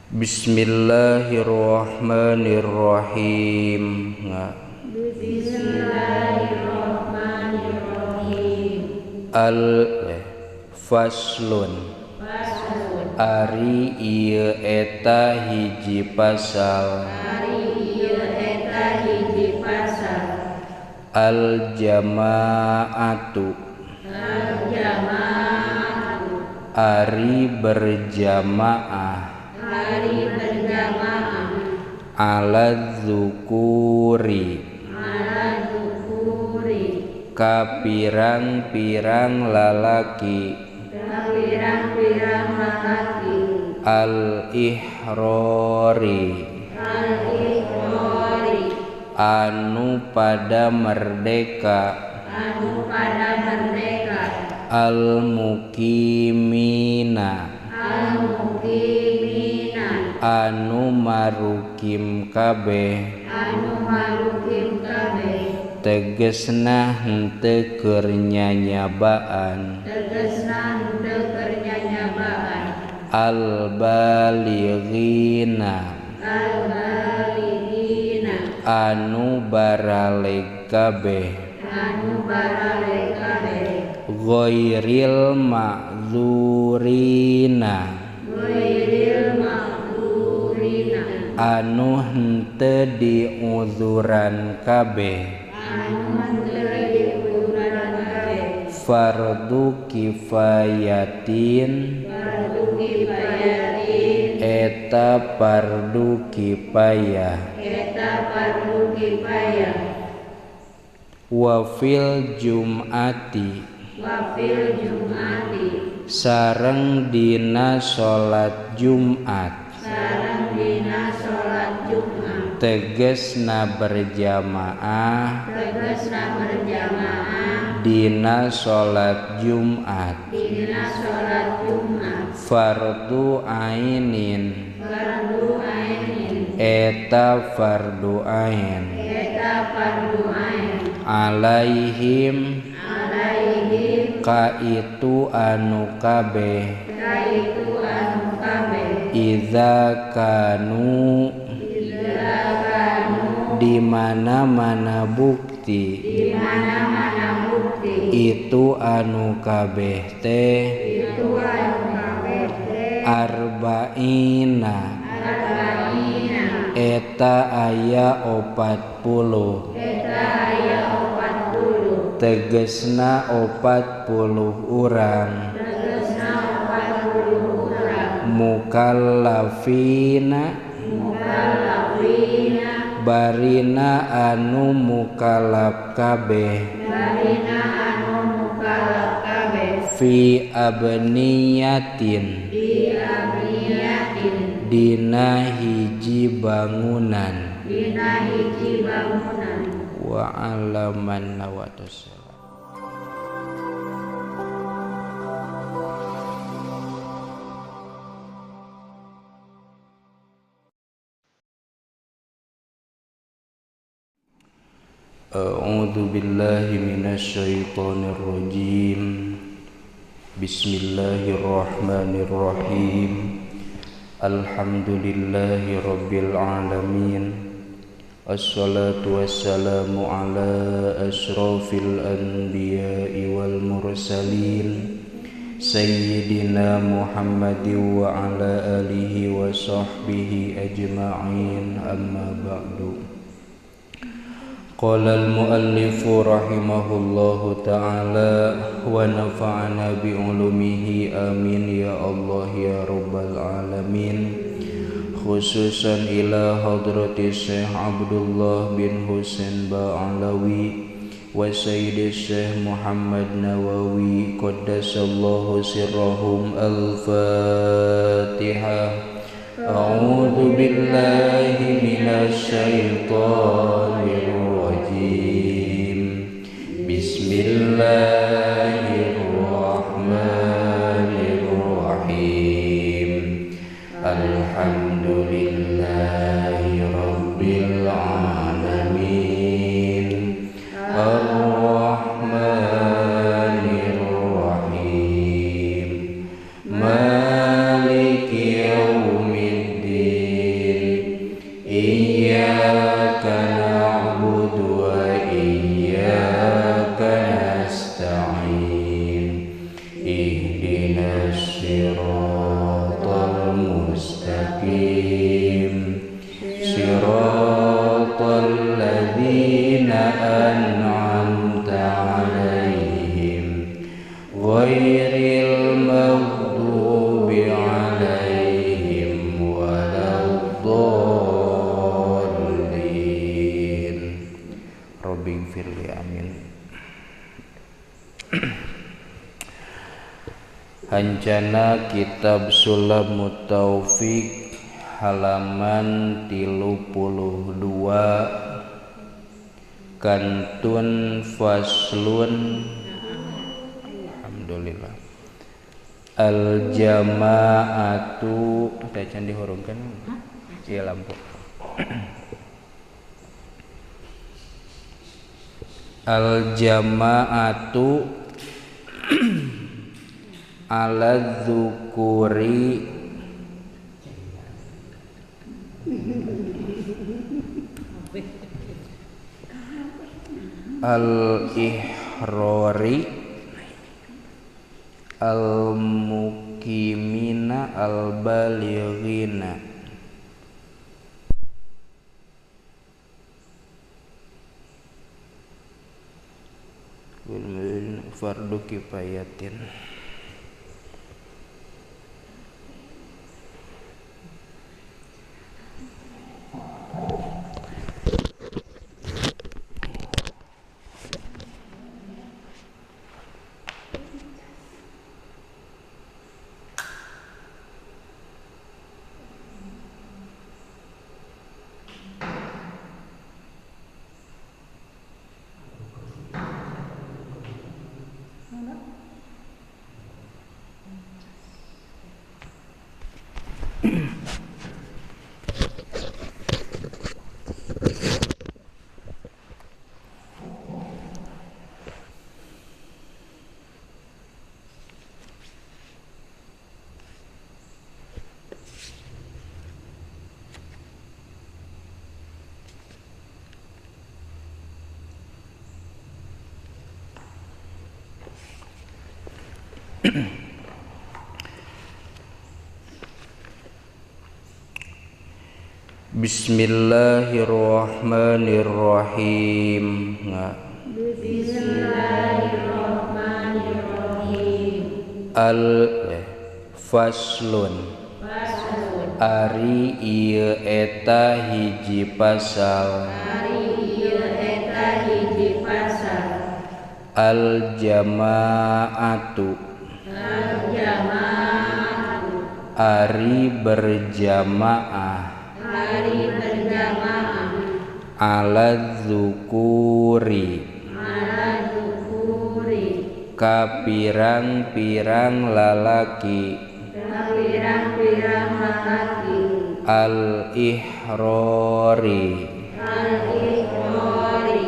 Bismillahirrahmanirrahim. Bismillahirrahmanirrahim. Al faslun ari ieu eta hiji pasal. Ari ieu eta hiji pasal. Al jamaatu. Al jamaatu. Ari berjamaah. Ari berjamaah. Ala dzukuri. Ala dzukuri. Ka pirang-pirang lalaki. Ka pirang-pirang lalaki. Al ihrori. Al ihrori. Anu pada merdeka. Anu pada merdeka. Al mukimina. Al mukimina. Anu marukim kabeh. Anu marukim kabeh. Tegesna henteu keur nyanyabaan. Tegesna henteu keur nyanyabaan. Al balighina. Al balighina. Anu baraleg kabeh. Anu baraleg kabeh. Ghairil ma'dzurina. Ghairil ma'dzurina. Anu henteu diuzuran kabeh. Anu henteu diuzuran kabeh. Fardu kifayatin. Fardu kifayatin. Eta fardu kifayah. Eta fardu kifayah. Wa fil jum'ati. Wa fil jum'ati. Sareng dina salat Jumat. Sareng dina salat Jumat. Tegesna berjamaah. Tegesna berjamaah. Dina salat Jumat. Dina salat Jumat. Fardu ainin. Fardu ainin. Eta fardu ain. Eta fardu ain. Alaihim. Alaihim. Ka itu anu kabeh. Ka itu anu kabeh. Iza kanu. Iza kanu. Di mana-mana bukti. Di mana-mana bukti. Itu anu kabeh teh. Itu anu kabeh teh. Arba'ina. Arba'ina. Eta aya 40. Eta aya 40. Tegesna 40 urang. Tegesna 40 urang. Mukallafina. Mukallafina. Barina anu mukallaf kabeh. Barina anu mukallaf kabeh. Fi abniyatin. Fi abniyatin. Dina hiji bangunan. Dina hiji bangunan. Wa alaman nawatus. A'udzu billahi minasyaitonir rajim. Bismillahirrahmanirrahim. Alhamdulillahi rabbil alamin. Assalatu wassalamu ala asyrafil anbiya'i wal mursalin sayyidina Muhammadin wa ala alihi wa sahbihi ajma'in. Amma ba'du. Qala al-muallifu rahimahullahu ta'ala wa nafa'ana bi'ulumihi amin ya Allah ya rabbal alamin. Khususan ila hadrati Syekh Abdullah bin Husain Ba'alawi wa Sayyidi Syekh Muhammad Nawawi qaddasallahu sirrahum. Al-Fatihah. A'udzu billahi minasy syaithanir rajim. Bismillahirrahmanirrahim. Alhamdulillahi rabbil alamin. Arrahmanir rahim. Maliki yaumiddin. mustaqim siratal ladzina an'amta 'alaihim ghairil maghdubi 'alaihim waladdallin. Rabbighfirli, amin. Hancana kitab Sulamut Taufik halaman 32 kantun faslun. Alhamdulillah. Al jama'atu teh can dihurungkeun ieu lampu. Al jama'atu ala dzukuri al ihrori al mukimina al balighina. Fardu kifayatin. Bismillahirrahmanirrahim. Bismillahirrahmanirrahim. Al faslun. Ari ieu eta hiji pasal. Ari ieu eta hiji pasal. Al jama'atu. Al jama'atu. Ari berjamaah. Ari berjamaah. Ala dzukuri. Ala dzukuri. Ka pirang-pirang lalaki. Ka pirang-pirang lalaki. Al ihrori. Al ihrori.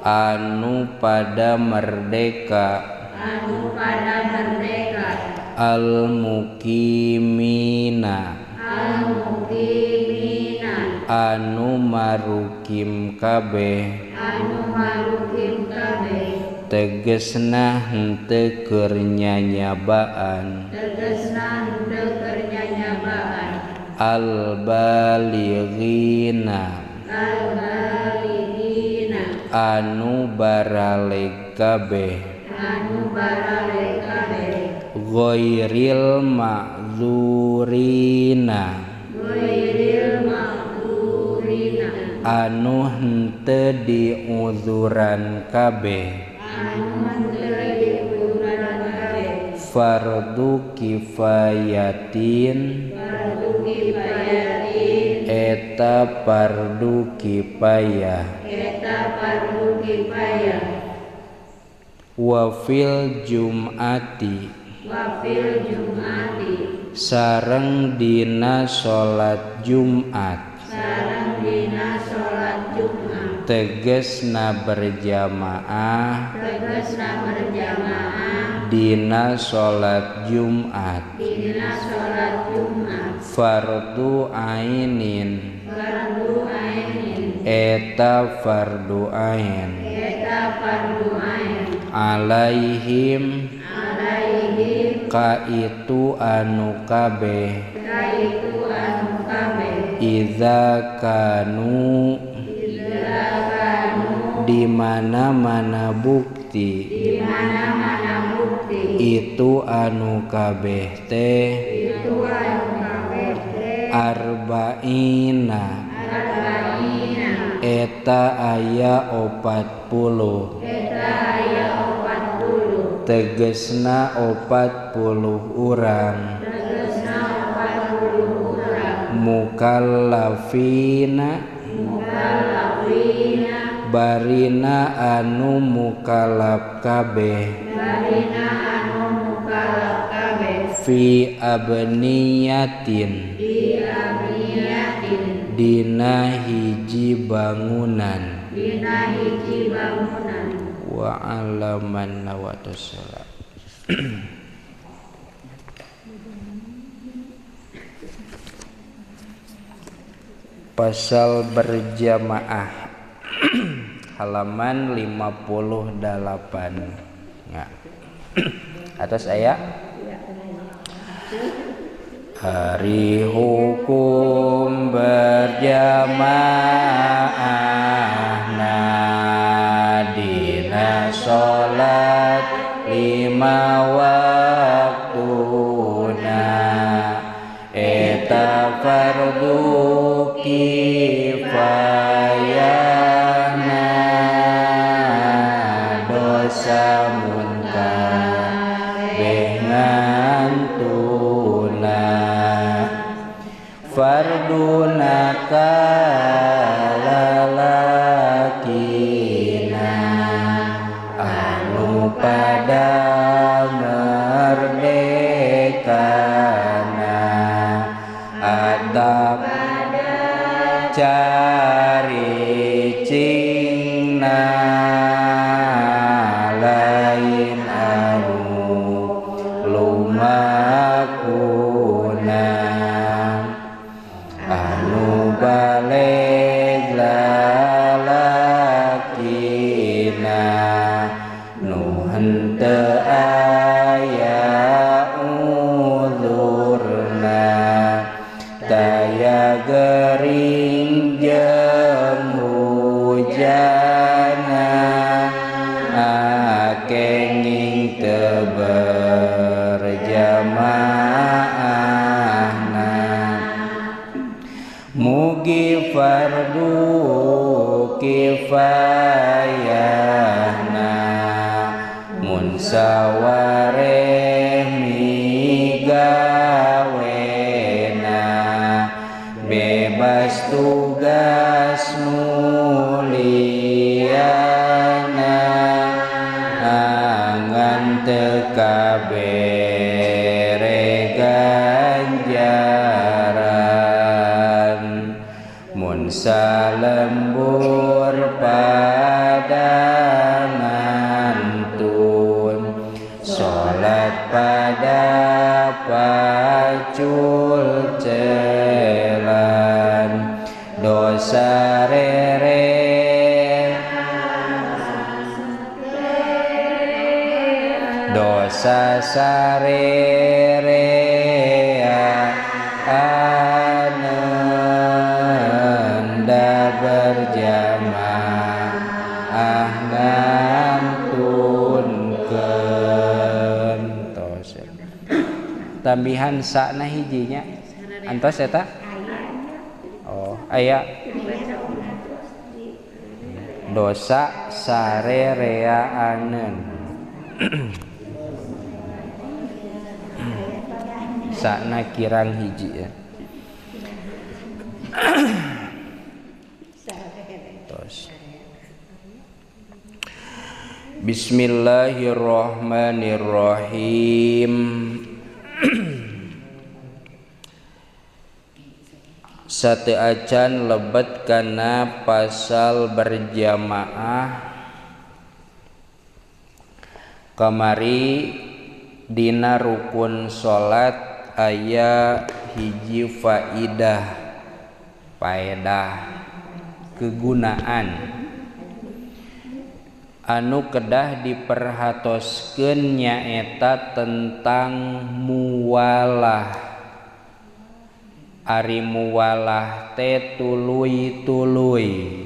Anu pada merdeka. Anu pada merdeka. Al mukimina. Al mukimina. Anu marukim kabeh. Anu marukim kabeh. Tegesna henteu keur nyanyabaan. Tegesna henteu keur nyanyabaan. Al balighina. Al balighina. Anu baraleg kabeh. Anu baraleg kabeh. Ghairil ma'dzurina. Ghairil ma'dzurina. Anu henteu diuzuran kabeh. Anu henteu diuzuran kabeh. Fardu kifayatin. Fardu kifayatin. Eta fardu kifayah. Eta fardu kifayah. Wa fil jum'ati. Wa fil jum'ati. Sareng dina salat Jumat. Sareng dina salat Jumat. Tegesna berjamaah. Tegesna berjamaah. Dina salat Jumat. Dina salat Jumat. Fardu ainin. Fardu ainin. Eta fardu ain. Eta fardu ain. Alaihim. Alaihim. Ka itu anu kabeh. Ka itu anu kabeh. Iza kanu di mana-mana bukti itu anu kabeh teh arba'ina eta aya 40 tegesna 40 urang mukallafina barina anu mukallaf kabeh fi abniyatin dina hiji bangunan wa alaman wa tasala. Pasal berjamaah halaman 58. Nah. Atas ayat hari hukum berjamaah dina salat 5 waktuna eta fardu kifayahna dosa munkabeh ngantuna farduna kalalakina anu pada merdekana atap cari cingna lain anu lumakuna anu baleg lalakina nu henteu aya uzurna daya gering jeung hujana kenging teu berjamaahna mugi fardu kifayahna mun sawareh migawena bebas tugas muliana ngan teu kabere ganjaran mun salembur pada ngantun salat pada pacul celan dosa rere dosa sarerea ananda berjamaah ngantunkeun tos. Tambihan sakna hijinya antos eta? Oh, aya dosa sarereaaneun. Sakna kirang hiji ya. Tos. Bismillahirrahmanirrahim. Sate acan lebet kana pasal berjamaah. Kamari dina rukun salat aya hiji faidah, faedah kegunaan anu kedah diperhatoskeun nyaeta tentang muwalah. Ari muwalah teh tuluy-tuluy.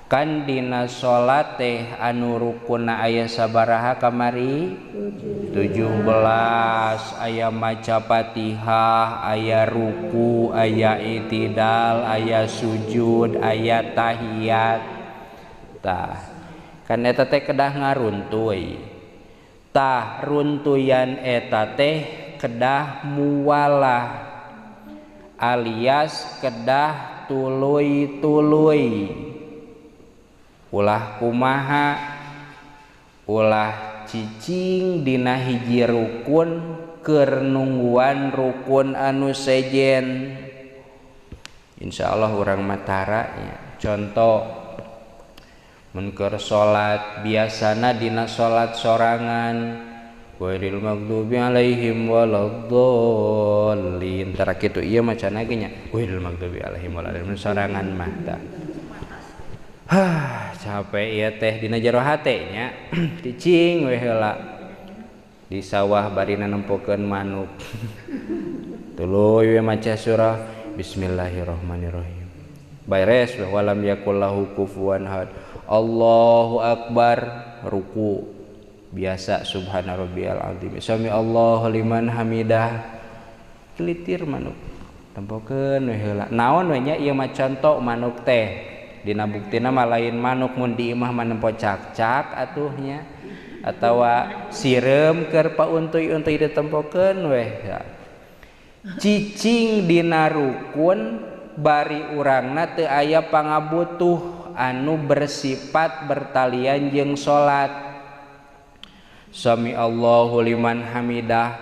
Kan dina salat teh anu rukunna aya sabaraha kamari? 17. Aya maca Fatihah, aya ruku, aya i'tidal, aya sujud, aya tahiyat. Tah, kan eta teh kedah ngaruntuy. Tah runtuyan eta teh kedah muwalah alias kedah tuluy-tuluy. Ulah kumaha, ulah cicing dina hiji rukun keur nungguan rukun anu sejen. Insyaallah urang matara nya. Contoh mun keur salat biasana dina salat sorangan ghairil maghdubi alaihim waladdallin tara kitu ieu macana ge nya ghairil maghdubi alaihim waladdallin sorangan mah tah. Hah, capek ieu teh dina jero hate nya. Cicing we heula di sawah barina nempokeun manuk. Tuluy we maca surah bismillahirrahmanirrahim. Beres we walam yakul lahu kufuwan ahad. Allahu akbar, ruku biasa subhana rabbiyal azim. Sami Allahu liman hamidah. Kelitir manuk. Tempokeun we heula. Naon we nya ieu mah conto manuk teh. Dina buktina mah lain manuk mun di imah mah nempo cakcak atuh nya atawa sireum keur pauntuy-untuy ditempokeun weh. Cicing dina rukun bari urangna teu aya pangabutuh anu bersifat bertalian jeung salat. Sami Allahu liman hamidah.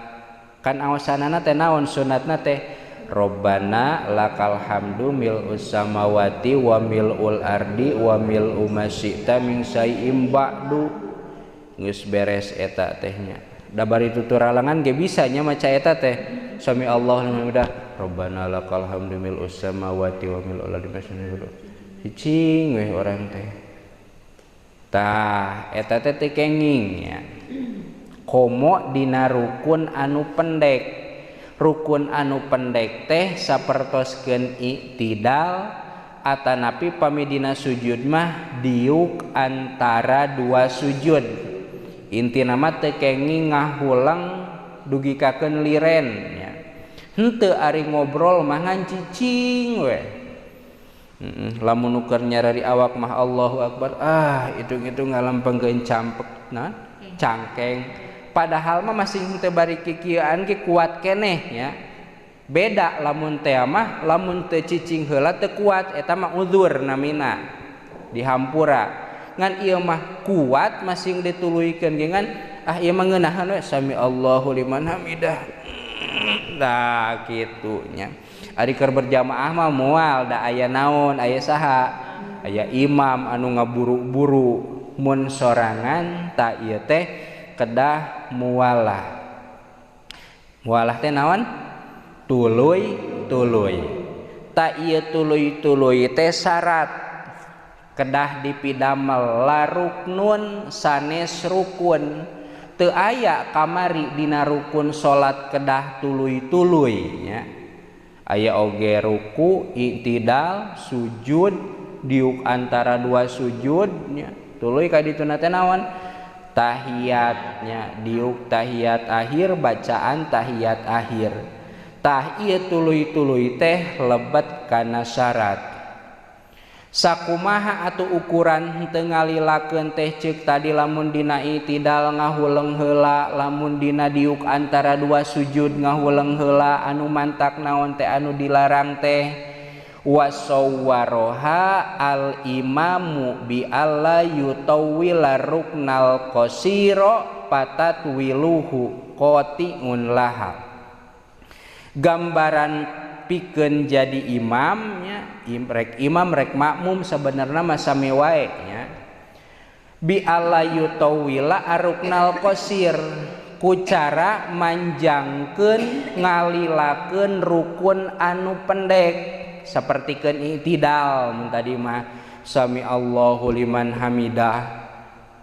Kan awasanana teh naon sunatna teh? Robbana lakal hamdu mil'us samawati wa mil'ul ardi wa mil'u ma syi'ta min syai'im ba'du. Geus beres eta teh nya. Da bari tuturalangan ge bisa nya maca eta teh. Sami Allahu liman hamidah. Robbana lakal hamdu mil'us samawati wa mil'ul ardi. Cicing weh orang teh. Tah eta teh teu kenging nya. Komo dina rukun anu pendek. Rukun anu pendek teh sapertoskeun i'tidal atanapi pami dina sujud mah diuk antara dua sujud. Intina mah teu kenging ngahuleng dugikakeun liren nya. Henteu ari ngobrol mah ngan cicing we. Lamun nu keur nyarari awak mah Allahu akbar, ah hitung-hitung ngalempengkeun campek nah cangkeng. Padahal mah masih teu bari kikieuan ge kuat keneh nya. Beda lamun teh mah lamun teu cicing heula teu kuat eta mah uzur namina dihampura. Ngan ieu mah kuat masing dituluykeun ge ngan ah ieu mah ngeunahan we sami Allahu liman hamidah. Tah kitu nya. Ari keur berjamaah mah moal da aya naon aya saha? Aya imam anu ngaburu-buru. Mun sorangan ta ieu teh kedah muwalah. Muwalah teh naon? Tuluy-tuluy. Ta ieu tuluy-tuluy teh syarat kedah dipidamel laruknun sanes rukun. Teu aya kamari dina rukun salat kedah tuluy-tuluy nya. Aya oge ruku, i'tidal, sujud, diuk antara dua sujud nya. Tuluy ka dituna teh naon? Tahiyatnya diuk tahiyat akhir, bacaan tahiyat akhir. Tah ieu tuluy-tuluy teh lebet kana syarat. Sakumaha atuh ukuran teu ngalilakeun teh ceuk tadi lamun dina i'tidal ngahuleng heula, lamun dina diuk antara dua sujud ngahuleng heula anu mantak naon teh anu dilarang teh. Wasawwaroha al imamu bi alla yutawwila ruknal qasira patatwiluhu qati'un laha. Gambaran pikeun jadi imamnya, rek imam rek makmum sebenarnya mah sami wae nya. Bi alla yutawwila aruknal qasir ku cara manjangkeun ngalilakeun rukun anu pendek. Sapertikeun i'tidal mun tadi mah sami Allahu liman hamidah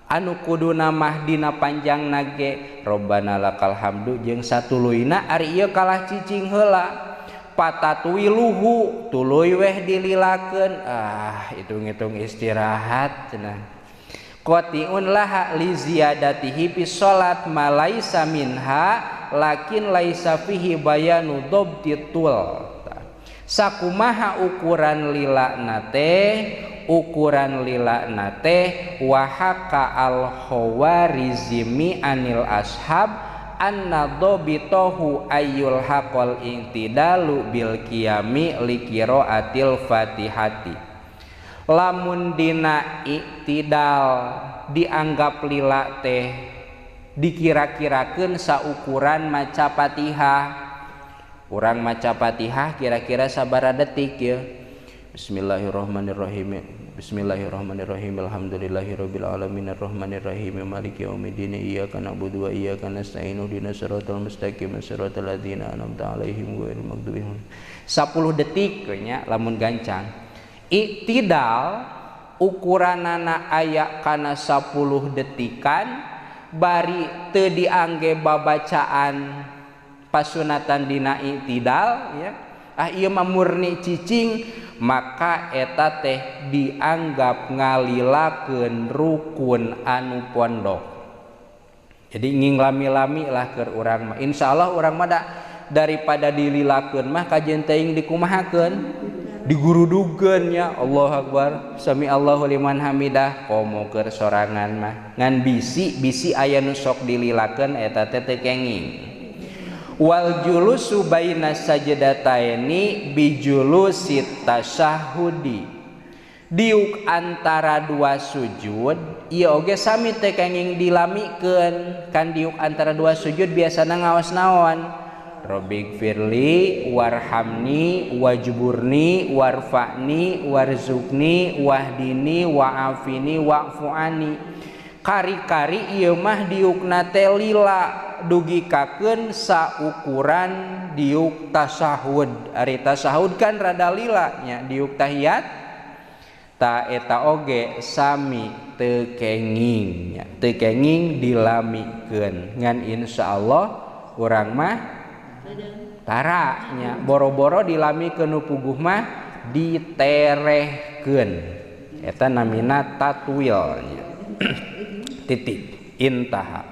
anu kuduna mah dina panjangna ge Robbana lakal hamdu jeung satuluyna ari ieu kalah cicing heula. Patatwiluhu tuluy weh dililakeun ah hitung-hitung istirahat cenah. Qati'un laha li ziyadatihi fi salat ma laisa minha lakin laisa fihi bayanu dhabti tul. Sakumaha ukuran lilana teh? Ukuran lilana teh wahaka al khawarizmi anil ashab anna dhabitahu ayyul haqal intidalu bil qiyami liqiraatil fatihati. Lamun dina iktidal dianggap lila teh dikira-kirakeun saukuran maca Fatihah. Urang maca Fatihah kira-kira sabaraha detik ya. Bismillahirrahmanirrahim. Bismillahirrahmanirrahim. Alhamdulillahirabbil alamin arrahmanirrahim maliki yaumiddin iyyaka na'budu wa iyyaka nasta'in ihdinas siratal mustaqim siratal ladzina an'amta 'alaihim ghairil maghdubi 'alaihim. 10 detik nya lamun gancang. Iktidal ukuranana aya kana 10 detikan bari teu diangge babacaan pasunatan dina iktidal ya. Ah ieu mah murni cicing maka eta teh dianggap ngalilakeun rukun anu pondok. Jadi nging lami-lami lah keur urang mah. Insyaallah urang mah daripada dililakeun mah kajeun teuing dikumahakeun digurudugeun nya. Allahu akbar sami Allahu liman hamidah komo keur sorangan mah ngan bisi aya nu sok dililakeun eta teh teu kenging. Wal julusu baina sajdataini bijulusit tasyahudi. Diuk antara dua sujud ieu oge sami teu kenging dilamikeun. Kan diuk antara dua sujud biasana ngaos naon? Robbigfirli warhamni wajburni warfa'ni warzuqni wahdini wa'afini wa'fu'ani. Kari-kari ieu mah diukna teh lila dugikakeun saukuran diuk tasahud. Ari tasahud kan rada lila nya diuk tahiyat ta eta oge sami teu kenging nya teu kenging dilamikeun. Ngan insyaallah urang mah tara nya boro-boro dilamikeun nu puguh mah diterehkeun eta namina tatwil nya. Titik intaha.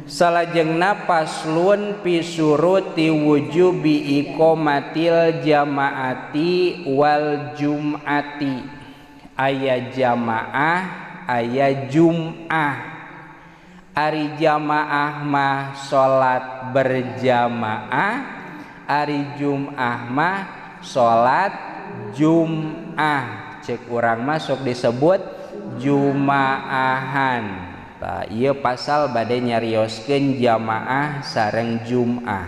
Salajengna paslun fi syuruti wujubi iqamatil jamaati wal jum'ati. Aya jamaah aya jum'ah. Ari jamaah mah salat berjamaah, ari jum'ah mah salat jum'ah. Cek urang mah sok disebut jumaahan. Tah ieu pasal bade nyarioskeun jamaah sareng jum'ah.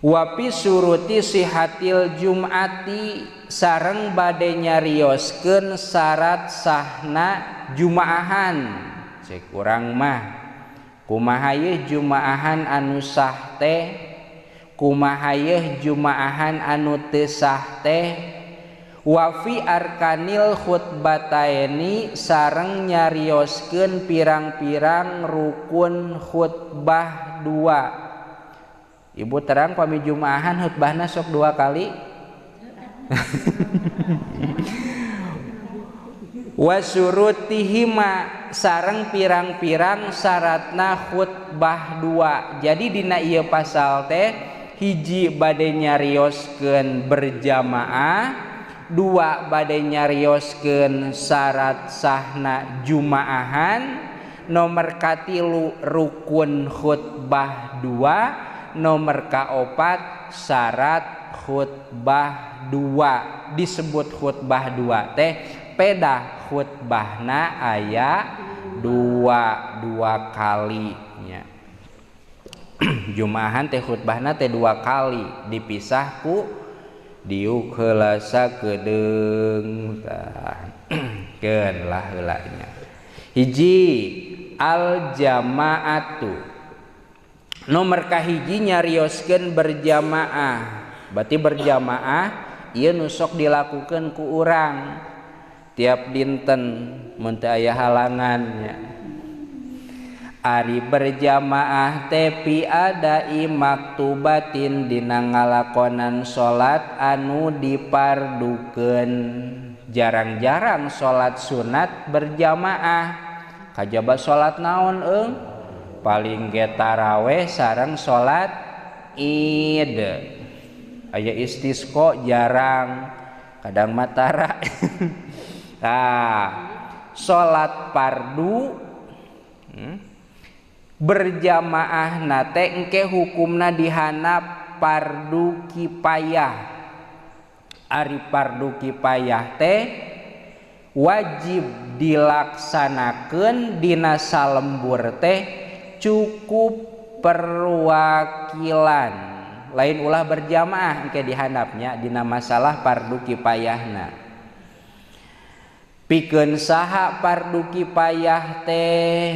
Wa fi syuruti sihatil jum'ati sareng bade nyarioskeun syarat sahna jumaahan. Cek urang mah kumaha yeuh jumaahan anu sah teh, kumaha yeuh jumaahan anu teu sah teh. Wa fi arkanil khutbataini sareng nyarioskeun pirang-pirang rukun khutbah dua. Ibu terang pami jumaahan khutbahna sok dua kali. Wa syurutihima sareng pirang-pirang syaratna khutbah dua. Jadi dina ieu pasal teh hiji bade nyarioskeun berjamaah, dua bade nyarioskeun syarat sahna jumaahan, nomor katilu rukun khutbah dua, nomor kaopat syarat khutbah dua. Disebut khutbah dua teh pedah khutbahna aya dua kali nya. Jumaahan teh khutbahna teh dua kali dipisah ku diuk heula sakedeung. Tah keun lah heula nya. Hiji al jamaatu. Nomor kahiji nyarioskeun berjamaah. Berarti berjamaah ieu nu sok dilakukeun ku urang tiap dinten mun teu aya halangan nya. Ari berjamaah teh fi adai maktubatin dina ngalakonan salat anu dipardukeun. Jarang-jarang salat sunat berjamaah. Kajaba salat naon eung? Paling ge taraweh sareng salat Id. Aya istisqo jarang, kadang matara. Nah, salat fardu berjamaah nate engke hukumna dihanap fardu kifayah. Ari fardu kifayah teh wajib dilaksanakeun dina salembur teh cukup perwakilan, lain ulah berjamaah engke dihandapnya dina masalah fardu kifayahna. Pikeun saha fardu kifayah teh?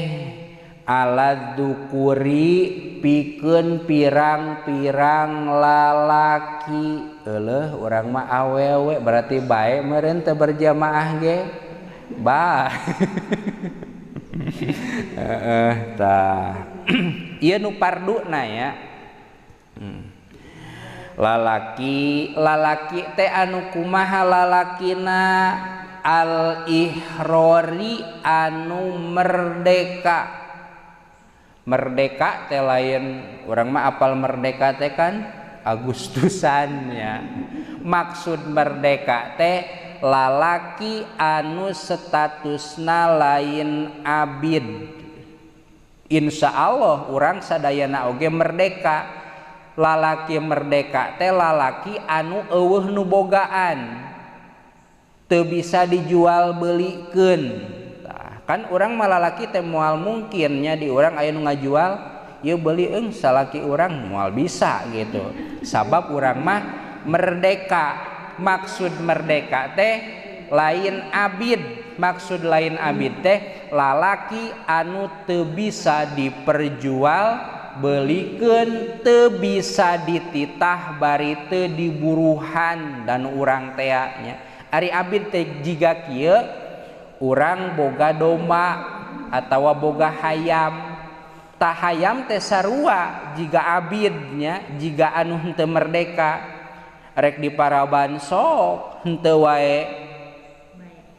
Ala dzukuri pikeun pirang-pirang lalaki. Euleuh urang mah awewe berarti bae meureun teu berjamaah ge. Ba. Heeh tah. Ieu nu parduna ya. Lalaki, lalaki teh anu kumaha lalakina? Al ihrori anu merdeka. Merdeka teh lain urang mah apal merdeka teh kan Agustusan ya. Maksud merdeka teh lalaki anu statusna lain abid. Insya Allah urang sadayana oge merdeka. Lalaki merdeka teh lalaki anu eueuh nu bogaan, teu bisa dijual belikeun. Kan urang mah lalaki teh moal mungkin nya di urang aya nu ngajual ieu beuli eung salaki urang moal bisa gitu. Sabab urang mah merdeka. Maksud merdeka teh lain abid. Maksud lain abid teh lalaki anu teu bisa diperjual belikeun, teu bisa dititah bari teu diburuhan dan urang tea nya. Ari abid teh jiga kieu, urang boga domba atawa boga hayam. Tah hayam teh sarua jiga abidnya, jiga anu henteu merdeka. Rek diparaban sok henteu wae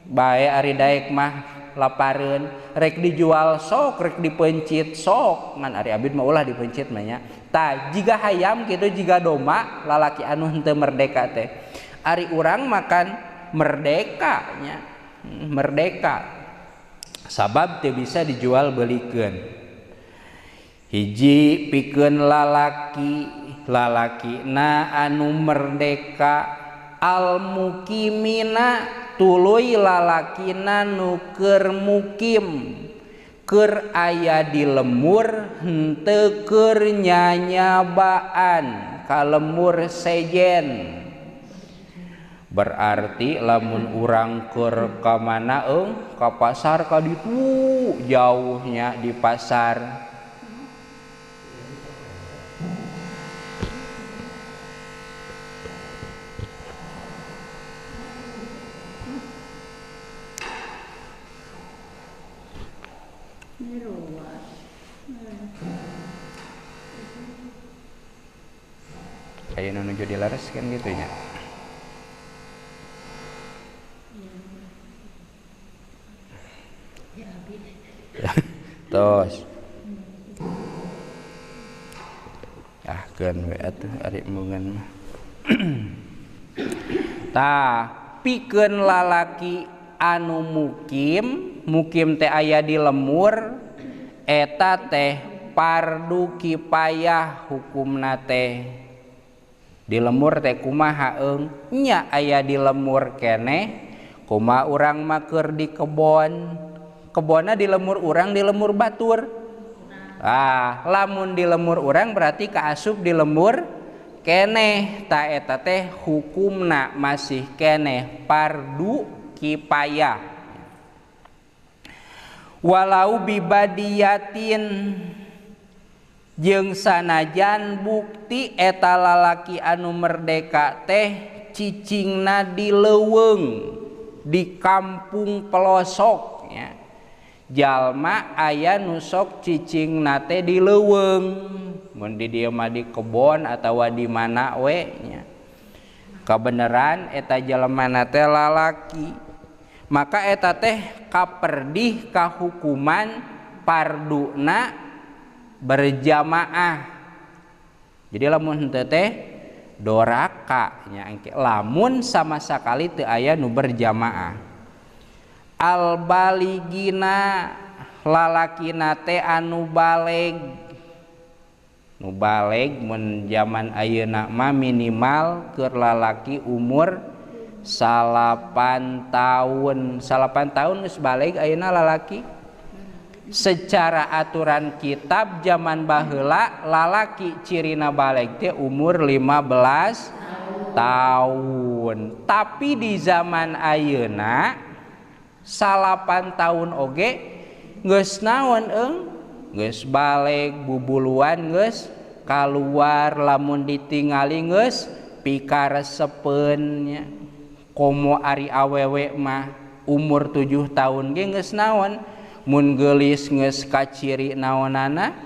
bae ari daek mah lapareun. Rek dijual sok, rek dipencit sok, ngan ari abid mah ulah dipencit mah nya. Tah jiga hayam kitu jiga domba lalaki anu henteu merdeka teh. Ari urang makan merdeka nya. Merdeka sabab teu bisa dijual belikeun. Hiji pikeun lalaki, lalakina anu merdeka. Al mukimina tuluy lalakina nu keur mukim, keur aya di lemur henteu keur nyanyabaan ka lemur sejen. Berarti lamun urang keur ka mana eung ka pasar ka ditu jauhnya di pasar. Aya nu nuju dileres kan gitu nya. Tos. Ah keun we atuh ari embungan mah. Tah, pikeun lalaki anu mukim, mukim teh aya di lemur eta teh fardu kifayah hukumna teh. Di lemur teh kumaha eung? Nya aya di lemur keneh, kumaha urang mah keur di kebon. Kebonna di lemur urang, di lemur batur. Ah, lamun di lemur urang berarti kaasup di lemur keneh. Ta eta teh hukumna masih keneh fardu kifayah. Walau bibadiyatin jeung sanajan bukti eta lalaki anu merdeka teh cicingna di leuweung di kampung pelosok nya. Jalma aya nu sok cicingna teh di leuweung, mun di dieu mah di kebon atawa di mana we nya. Kabeneran eta jelema teh lalaki, maka eta teh kaperdih kahukuman parduna berjamaah. Jadi lamun henteu teh doraka nya engke lamun sama sakali teu aya nu berjamaah. Al baligina lalakina teh anu baleg, nu baleg mun jaman ayeuna mah minimal keur lalaki umur 9 tahun. 9 tahun geus baleg ayeuna lalaki. Secara aturan kitab zaman baheula lalaki cirina baleg teh umur 15 tahun. Tapi di zaman ayeuna 9 tahun oge geus naon eung geus baleg, bubuluan geus kaluar, lamun ditingali geus pikaresepeun nya. Komo ari awewe mah umur 7 tahun ge geus naon, mun geulis geus kaciri naonana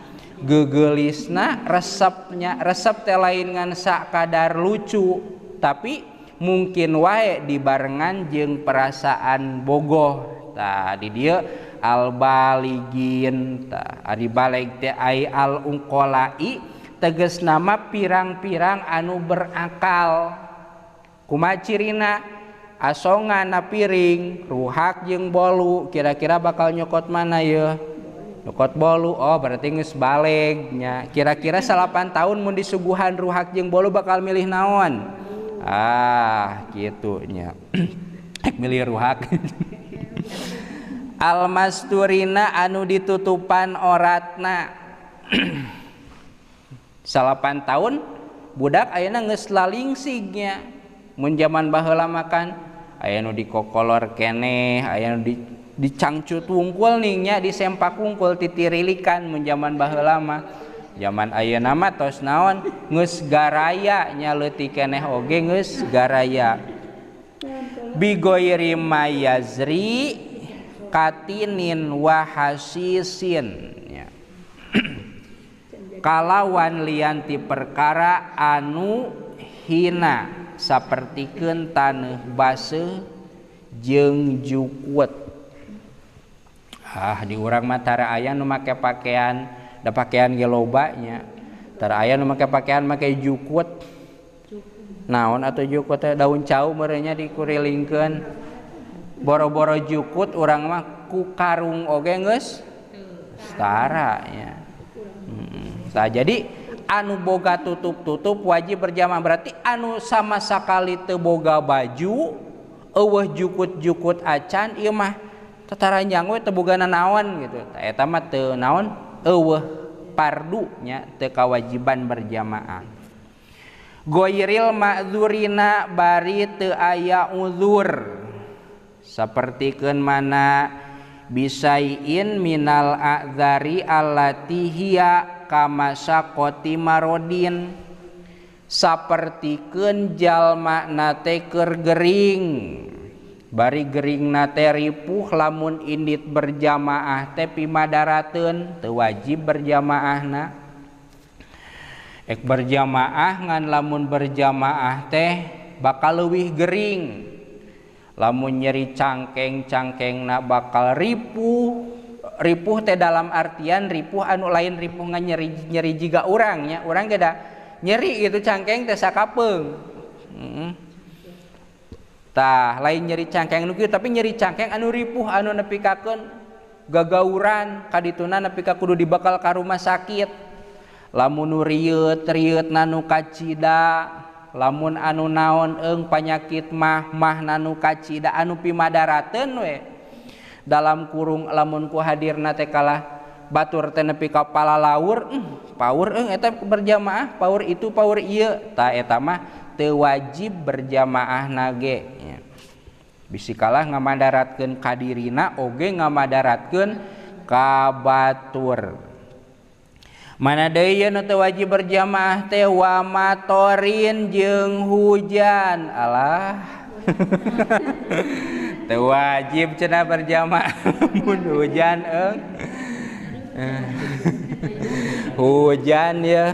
geugeulisna resepnya. Resep teh lain ngan sakadar lucu, tapi mungkin wae dibarengan jeung perasaan bogoh. Tah di dieu al baligin, tah ari baleg teh ai al ungqolai tegas nama pirang-pirang anu berakal. Kumaha cirina? Asongan na piring, ruhak jeung bolu, kira-kira bakal nyokot mana yeuh? Nyokot bolu, oh berarti geus baleg nya. Kira-kira 9 tahun mun disuguhan ruhak jeung bolu bakal milih naon? Ah, kitu nya. Milih ruhak. Almasturina anu ditutupan oratna. 9 tahun budak ayeuna geus lalingsignya. Mun jaman baheula makan aya nu dikokolor keneh, aya nu dicangcut wungkul ning nya, disempak wungkul titirilikan mun jaman baheula mah. Jaman ayeuna mah tos naon geus garaya nya, leutik keneh oge geus garaya. Bigoiri mayazri katinin wa hasisin nya. Kalawan lian ti perkara anu hina sapertikeun taneuh baseuh jeung jukut. Ah di urang mah tara aya nu make pakaian, da pakaian ge loba nya. Tara aya nu make pakaian make jukut. Naon atuh jukut teh, daun cau meureun nya dikurilingkeun. Boro-boro jukut urang mah ku karung oge geus setara nya. Tah jadi anu boga tutup-tutup wajib berjamaah, berarti anu sama sakali teu boga baju eueuh jukut-jukut acan ieu mah tataranjang we teu boga nanaon gitu. Tah eta mah teu naon eueuh pardu nya, teu kawajiban berjamaah. Goiril ma'dzurina bari teu aya uzur, sapertikeun mana bisaiin minal a'dzari allati hiya kamasaqati marodin, sapertikeun jalma na teh keur gering, bari gering na teh ripuh, lamun indit berjamaah teh pimadarateun, teu wajib berjamaahna. Ek berjamaah ngan lamun berjamaah teh bakal leuwih gering, lamun nyeri cangkeng-cangkengna bakal ripuh. Ripuh teh dalam artian ripuh anu lain ripuh ngan nyeri, nyeri jiga urang nya, urang ge da nyeri gitu cangkeng teh sakapeung. Tah lain nyeri cangkeng nu kieu, tapi nyeri cangkeng anu ripuh anu nepikakeun gagauran kadituna nepi ka kudu dibakal ka rumah sakit. Lamun nu rieut-rieut nanu kacida, lamun anu naon eung panyakit mah mah nanu kacida anu pimadarateun we. Dalam kurung lamun ku hadirna teh kalah batur teh nepi ka palalaur, paur eung eta berjamaah, paur itu paur ieu, tah eta mah teu wajib berjamaah nage nya. Bisi kalah ngamadaratkeun kadirina oge ngamadaratkeun ka batur. Mana deui nu teu wajib berjamaah teh wa matorin jeung hujan. Alah. Teu wajib cenah berjamaah mun hujan eung. Hujan ya.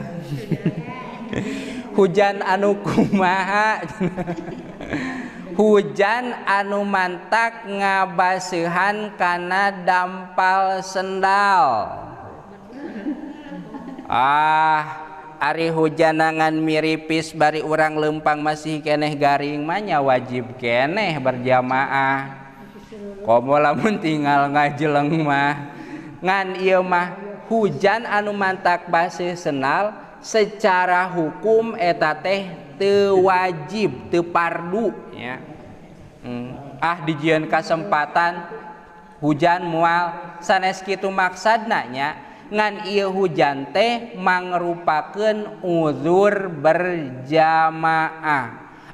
Hujan anu kumaha? Hujan anu mantak ngabaseuhan kana dampal sendal. Ah, ari hujanangan miripis bari urang lempang masih keneh garing mah nya wajib keneh berjamaah. Komo lamun tinggal ngajeleng mah. Ngan ieu mah hujan anu mantak baseuh sendal secara hukum eta teh teu wajib, teu pardu nya. Ah dijieun kasempatan hujan moal sanes kitu maksadna nya. Ngan ieu hujan teh mangrupakeun uzur berjamaah.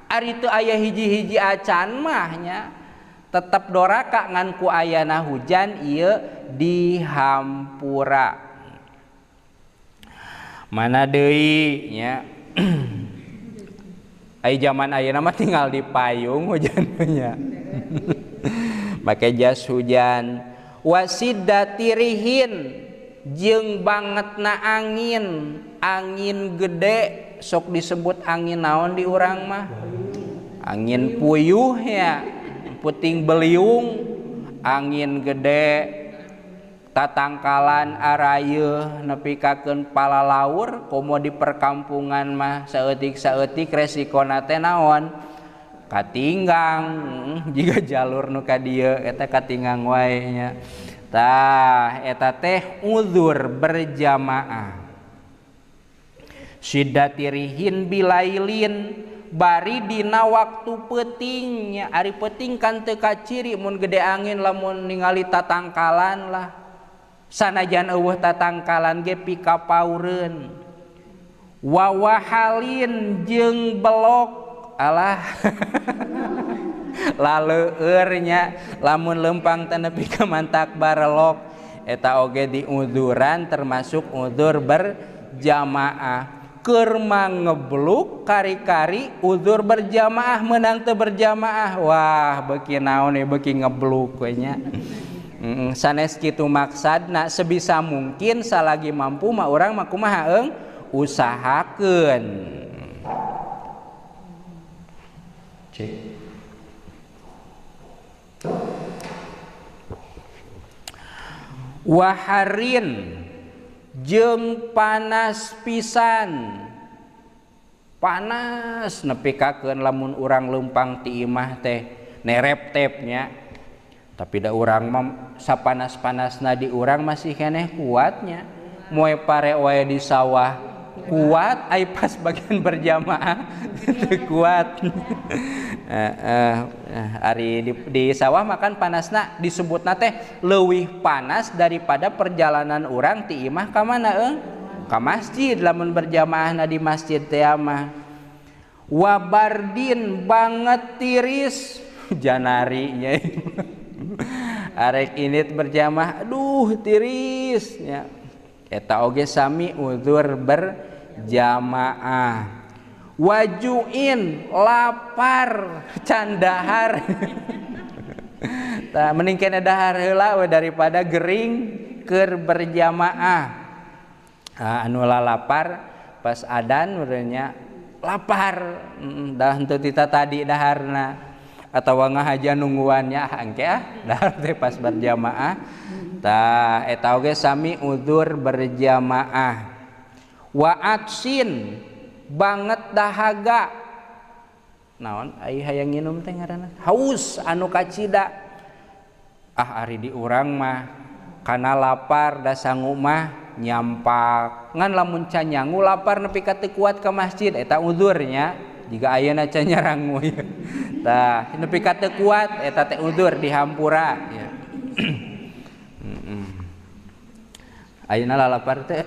Ari teu aya hiji-hiji acan mah nya tetep doraka ngan ku ayana hujan ieu dihampura. Mana deui nya. Ai zaman ayeuna mah tinggal di payung hujan nya. Make jas hujan. Wasidatirihin jeung bangetna angin, angin gede sok disebut angin naon di urang mah? Angin puyuh ya, puting beliung, angin gede tatangkalan arayeuh nepi kakeun palalaur komo di perkampungan mah saeutik-saeutik resikona teh naon? Katinggang jiga jalur nu ka dieu eta katinggang wae nya. Tah eta teh uzur berjamaah. Sidatirihin bilailin bari dina waktu peuting nya. Ari peuting kan teu kaciri mun gede angin lamun ningali tatangkalan lah. Sanajan eueuh tatangkalan ge pikapaureun. Wawahalin jeung belok alah. Laleueur nya lamun lempang teh nepi ka mantak barelok eta oge diuzuran termasuk uzur berjamaah. Keur mangebluk kari-kari uzur berjamaah meunang teu berjamaah. Wah beuki naon we beuki ngebluk we nya. Sanes kitu maksadna sebisa mungkin salagi mampu mah urang mah kumaha eung usahakeun. Cek. Waharin jeung panas pisan. Panas nepi kakeun lamun urang leumpang ti imah teh nerep-tep nya. Tapi da urang mah sapanas-panasna di urang masih keneh kuatnya. Moe pare wae di sawah kuat, ai pas bagian berjamaah teu kuat. Ari di sawah makan panasna disebutna teh leuwih panas daripada perjalanan urang ti imah ka mana eung? Ka masjid lamun berjamaahna di masjid teh mah. Wabardin banget tiris janari nya. Arek init berjamaah aduh tiris nya. Eta oge sami uzur berjamaah. Wajuin lapar candahar. Tah mending kene dahar heula we daripada gering keur berjamaah. Ah, anu lapar pas adan urangnya lapar dah henteu tita tadi daharna atawa ngahaja nungguannya ah engke ah dahar teh pas berjamaah. Tah eta oge sami uzur berjamaah. Wa atsin banget dahaga. Naon ai hayang nginum teh ngaranna? Haus anu kacida. Ah ari di urang mah kana lapar da sangu mah nyampak. Ngan lamun can nyangu lapar nepi ka teu kuat ka masjid eta uzurnya. Jiga ayeuna can nyarangu. Tah nepi ka teu kuat eta teh uzur dihampura ya. Ayeuna lalapar teh.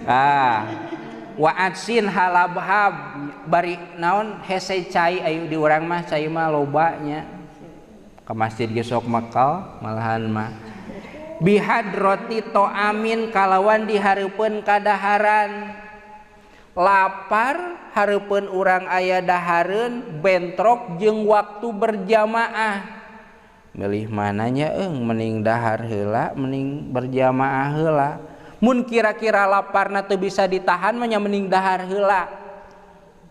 Ah wa'atsin halabhab bari naon hese cai ayu di urang mah cai mah loba nya. Ka masjid ge sok makal malahan mah. Bihadrati ta'amin kalawan dihareupeun kadaharan. Lapar hareupeun urang aya dahareun bentrok jeung waktu berjamaah. Milih mananya mending dahar heula mending berjamaah heula. Mun kira-kira laparna teu bisa ditahan mah nya mending dahar heula.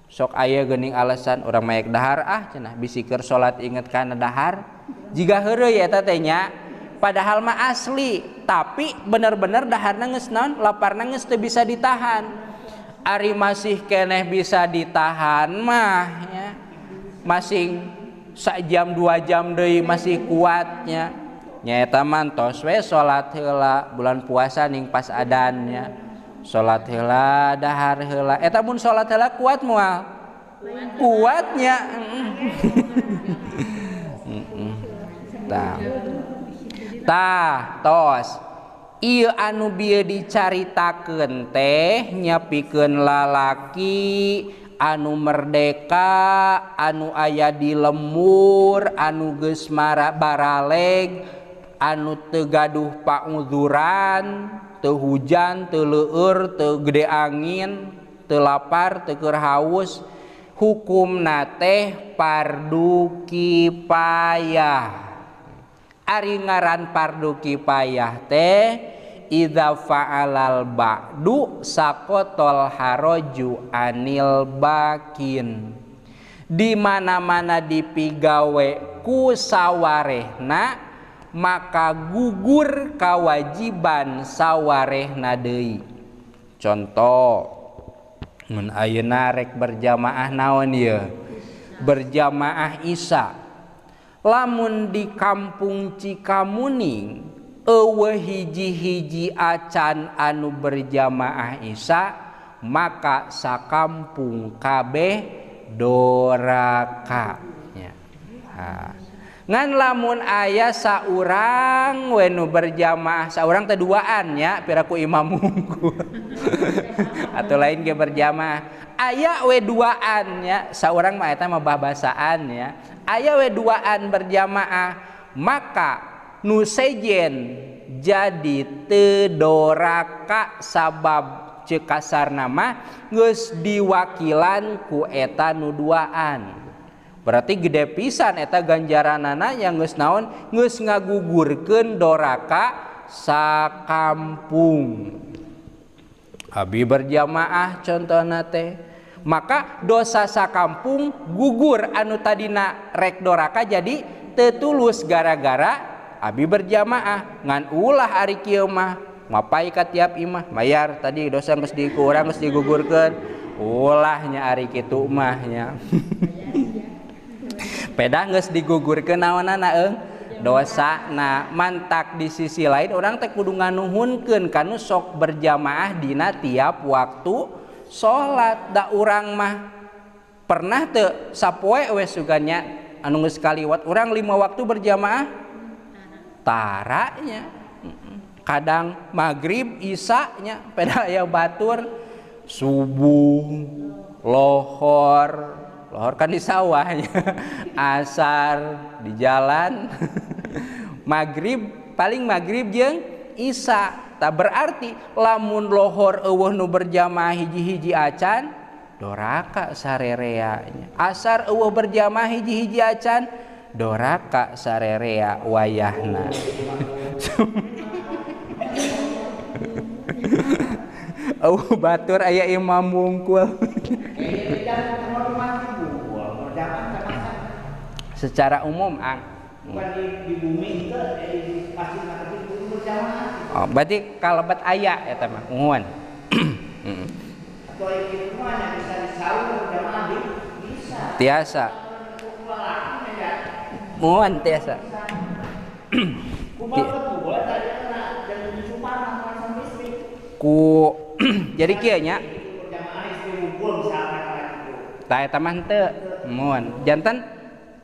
Sok aya geuning alasan urang maek dahar ah cenah bisi keur salat inget kana dahar. Jiga heureuy eta teh nya. Padahal mah asli, tapi bener-bener daharna geus naon laparna geus teu bisa ditahan. Ari masih keneh bisa ditahan mah nya. Masing sak jam 2 jam deui masih kuatnya. Nyaeta mah tos we salat heula bulan puasa ning pas adannya. Salat heula dahar heula. Eta mun salat heula kuat moal? Kuatnya. Tah. Tah tos. Ieu anu bieu dicaritakeun teh nyapikeun lalaki anu merdeka, anu aya di lembur, anu geus baraleg, anu teu gaduh pauzuran, teu hujan, teu leueur, teu gede angin, teu lapar, teu keur haus, hukumna teh fardu kifayah. Ari ngaran fardu kifayah teh idza fa'alal ba'du saqatol haraju anil bakin. Di mana-mana dipigawe ku sawarehna maka gugur kewajiban sawarehna deui. Contoh mun ayeuna rek berjamaah naon ieu? Berjamaah Isya. Lamun di kampung Cikamuning eueuh hiji-hiji acan anu berjamaah Isya maka sakampung kabeh doraka nya. Ha. Ngan lamun aya saurang we nu berjamaah, saurang teh duaan nya piraku imam unggul. Atau lain ge berjamaah. Aya we duaan nya, saurang mah eta mah bahasaan nya. Aya we duaan berjamaah maka nu sejen jadi teu doraka sabab ceuk kasarna mah geus diwakilan ku eta nu duaan. Berarti gede pisan eta ganjaranana yang geus naon geus ngagugurkeun doraka sakampung. Abi berjamaah contohna teh maka dosa sakampung gugur anu tadina rek doraka jadi teu tulus gara-gara abi berjamaah. Ngan ulah ari kieu mah mapai ka tiap imah mayar tadi dosa geus dikurang geus digugurkeun ulahnya ari kitu mah nya. Pedah geus digugurkeun naonana eung dosa. Nah mantak di sisi lain orang teh kudu nganuhunkeun kanu sok berjamaah dina tiap waktu salat. Da urang mah pernah teu sapoe we suganya anu geus kaliwat urang 5 waktu berjamaah taranya. Kadang maghrib isya nya pedah aya batur subuh lohor lohor kan di sawahnya, asar di jalan, maghrib paling maghrib jeung isya. Tak berarti lamun lohor eueuh nu berjamaah hiji-hiji acan doraka sarerea nya. Asar eueuh berjamaah hiji-hiji acan doraka sarerea wayahna. Eueuh batur aya imam wungkul. Secara umum ang bukan di bumi itu di masjid itu berjamaah. Oh, berarti kalebet aya eta mah unguan. Atau itu mah yang bisa disaur berjamaah di bisa. Tiasa. Muan tiasa. Ku jadi kieu nya. Tah eta mah henteu. Muan. Janten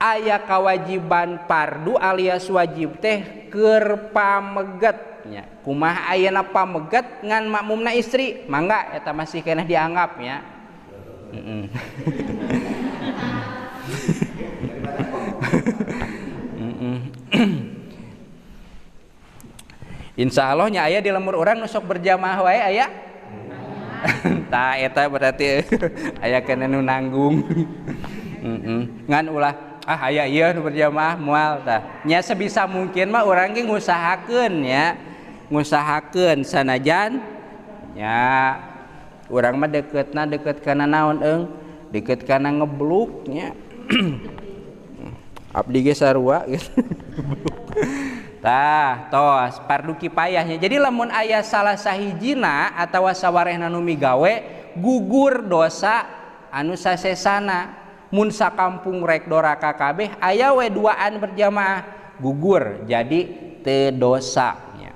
aya kewajiban fardu alias wajib teh keur pameget nya. Kumaha ayeuna pameget ngan makmumna istri, mangga eta masih keneh dianggap nya. Heeh. Insya Allah nya aya di lemur urang nu sok berjamaah wae aya. Tah eta berarti aya keneh nu nanggung. Ngan ulah ah aya ieu nu berjamaah moal tah. Nya sebisa mungkin mah urang ge ngusahakeun nya. Ngusahakeun sanajan nya urang mah deketna deket kana naon eung? Deket kana ngebluk nya. Abdi ge sarua gitu. Tah tos fardu kifayahnya. Jadi lamun aya salah sahijina atawa sawarehna nu migawe gugur dosa anu sasesana. Mun sakampung rek doraka kabeh aya we duaan berjamaah gugur jadi teu dosa nya.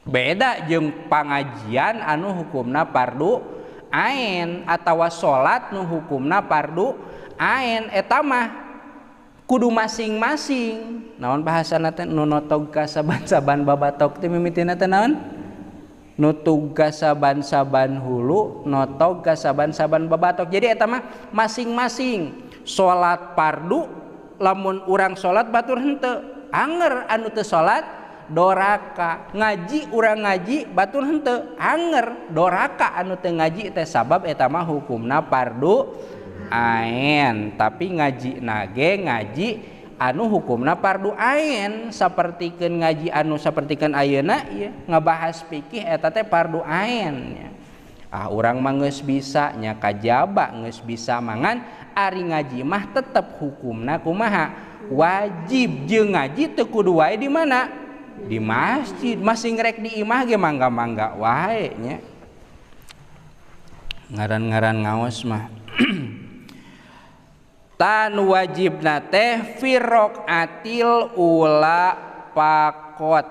Beda jeung pangajian anu hukumna fardu ain atawa salat nu hukumna fardu ain eta mah kudu masing-masing. Naon bahasana teh nu notog ka saban-saban babatok teh mimitina teh naon? Nutug ka saban-saban hulu, notog ka saban-saban babatok. Jadi eta mah masing-masing salat fardu lamun urang salat batur henteu, anger anu teu salat doraka. Ngaji urang ngaji batur henteu, anger doraka anu teu ngaji teh sabab eta mah hukumna fardu ain. Tapi ngaji nage ngaji anu hukumna fardu ain sapertikeun ngaji anu sapertikeun ayeuna ieu ngabahas fikih eta teh fardu ain nya. Ah urang mah geus bisa nya kajaba geus bisa mangan ari ngaji mah tetep hukumna kumaha wajib. Jeung ngaji teu kudu wae di mana? Di masjid. Masih ngrek di imah ge mangga-mangga wae nya. Ngaran-ngaran ngaos mah. Tan wajibna teh fi raqatil ula pakot.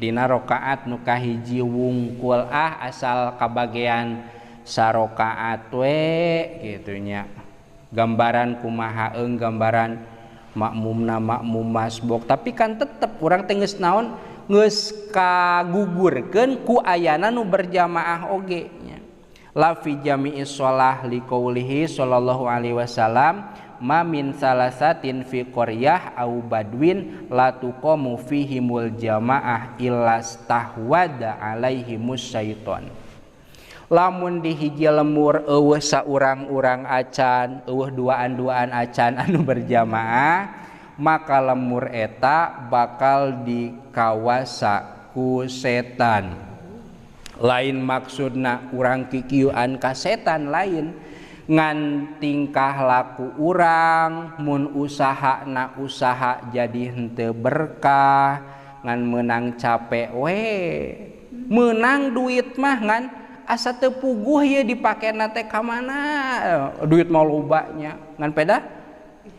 Dina rakaat nu kahiji wungkul ah asal kabagean sarakaat we kitu nya. Gambaran kumaha eung gambaran makmumna makmum masbuk tapi kan tetep urang teh geus naon geus kagugurkeun ku ayana nu berjamaah oge nya. La fi jami'i shalah liqaulihi sallallahu alaihi wasallam ma min salasatin fi qaryah au badwin la tuqamu fihimul jamaah illa stahwada alaihimus syaiton. Lamun di hiji lemur eueuh saurang-urang acan, eueuh duaan-duaan acan anu berjamaah, maka lemur eta bakal dikawasa ku setan. Lain maksudna urang kikieuan ka setan lain, ngan tingkah laku urang mun usaha na usaha jadi henteu berkah, ngan meunang capek we, meunang duit mah ngan asa teu puguh ieu dipakena teh ka mana, duit mah loba nya ngan peda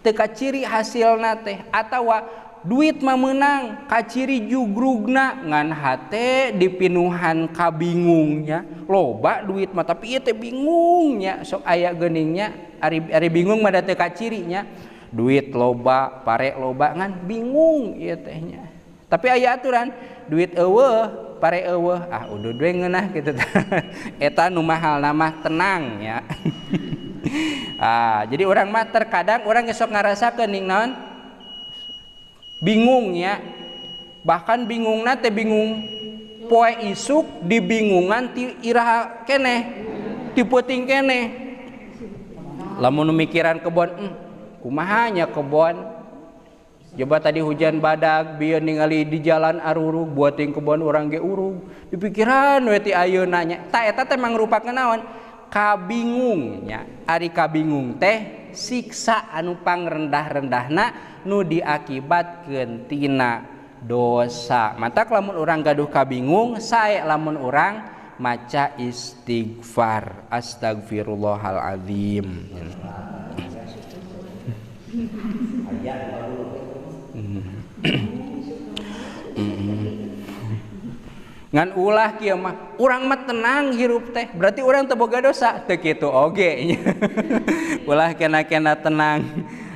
teu kaciri hasilna teh, atawa duit mah meunang kaciri jugrugna ngan hate dipinuhan kabingungnya, loba duit mah tapi ieu teh bingungnya sok aya geuningnya ari bingung mah da teu kacirinya, duit loba pare loba ngan bingung ieu teh nya. Tapi aya aturan duit eueuh pare eueuh ah udah we ngeunah kitu. Eta nu mahalna mah tenang ya. Ah, jadi urang mah terkadang urang ge sok ngarasakeun ning naon bingung ya, bahkan bingungna teh bingung poe isuk dibingungan ti iraha keneh ti peuting keneh. Lamun mikiran kebon, kumaha nya kebon, coba tadi hujan badag bieu ningali di jalan arurug buating kebon urang ge urug dipikiran we ti ayeuna nya. Ta eta teh mangrupakeun naon kabingung nya. Ari kabingung teh siksa anu pangrendah-rendahna nu diakibatkeun tina dosa. Matak lamun urang gaduh kabingung sae lamun urang maca istighfar astagfirullahalazim. Ngan ulah kieu mah urang mah tenang hirup teh berarti urang teu boga dosa teu kitu oge. Ulah kena-kena tenang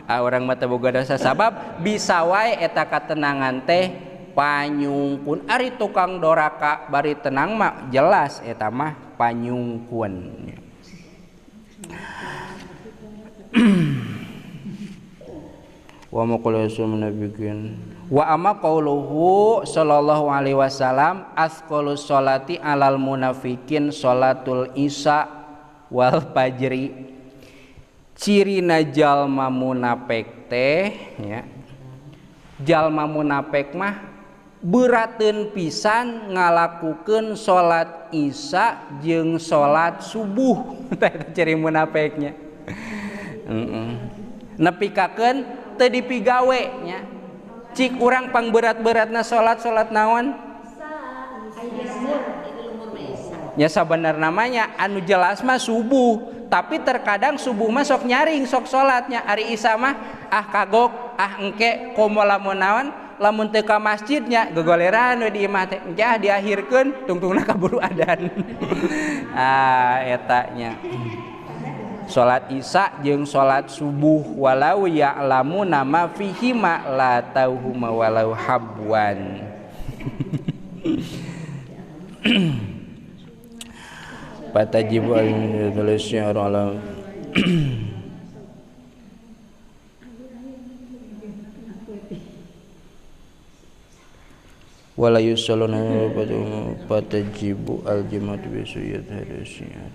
ah urang mah teu boga dosa sabab bisa wae eta katenangan teh panyungkun. Ari tukang doraka bari tenang mah jelas eta mah panyungkun. Wa maqalasu munafiqin wa amma qauluhu sallallahu alaihi wasallam asqalus sholati alal munafiqin sholatul isya wal fajri. Cirina jalma munafik teh nya, jalma munafik mah berateun pisan ngalakukeun salat isya jeung salat subuh. Tah eta ciri munafiknya. Nepikakeun teu dipigawe nya. Cik urang pangberat-beratna salat-salat naon? Ya sabenerna namanya anu jelas mah subuh, tapi terkadang subuh mah sok nyaring sok salatnya. Ari isya mah ah kagok, ah engke komo lamun naon, lamun teu ka masjidnya gegoleran we di imah teh. Engke ah diakhirkeun tungtungna kaburu adan. Ah eta nya. Salat isya jeung salat subuh walau ya'lamu nama fihi ma la tauhuma walau habwan. Patajibu al-tulisnya alam. Wala yusalluna patajibu al-jum'atu bi suyyat hadisnya.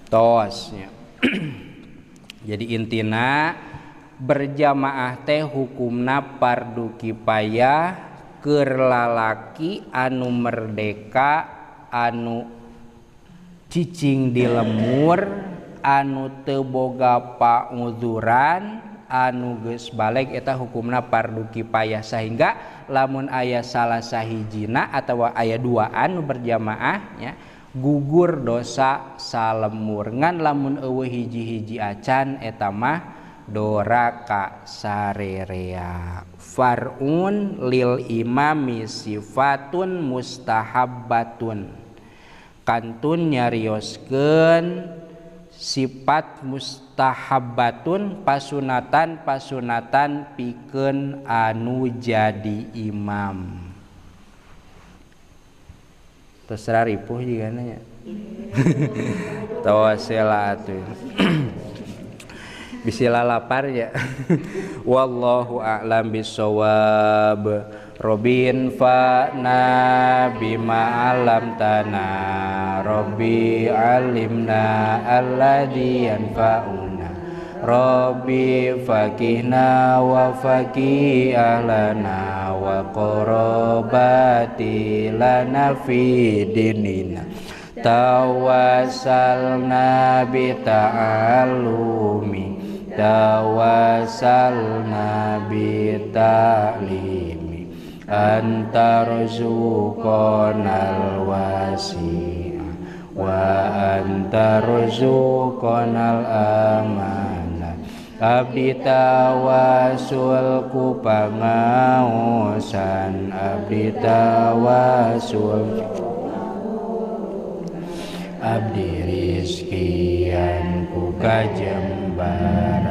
Tos ya. Jadi intina berjamaah teh hukumna fardu kifayah keur lalaki anu merdeka, anu cicing di lemur, anu teu boga pauzuran, anu geus baleg eta hukumna fardu kifayah. Sehingga lamun aya salah sahijina atawa aya duaan nu berjamaah nya, gugur dosa salemur. Ngan lamun eueuh hiji-hiji acan eta mah doraka sarerea. Far'un lil imami sifatun mustahabbatun. Kantun nyarioskeun sifat mustahabbatun pasunatan-pasunatan pikeun anu jadi imam. Terserah ripuh juga nanya. Tawasela atuh. Bisi lalapar ya. Wallahu a'lam bissawab. Robin fa'na bima 'allamtana. Rabbi 'allimna alladzi yanfa'una. Rabbi faqihna wa faqih ahlana wa qarabati lana fi dinina. Tawassalna bi ta'allumi, tawassalna bi ta'limi, anta rzuqanal wasi'a wa anta rzuqanal amana. Abdi tawasul ku pangaosan, abdi tawasul abdi rizkian ku kajembaran.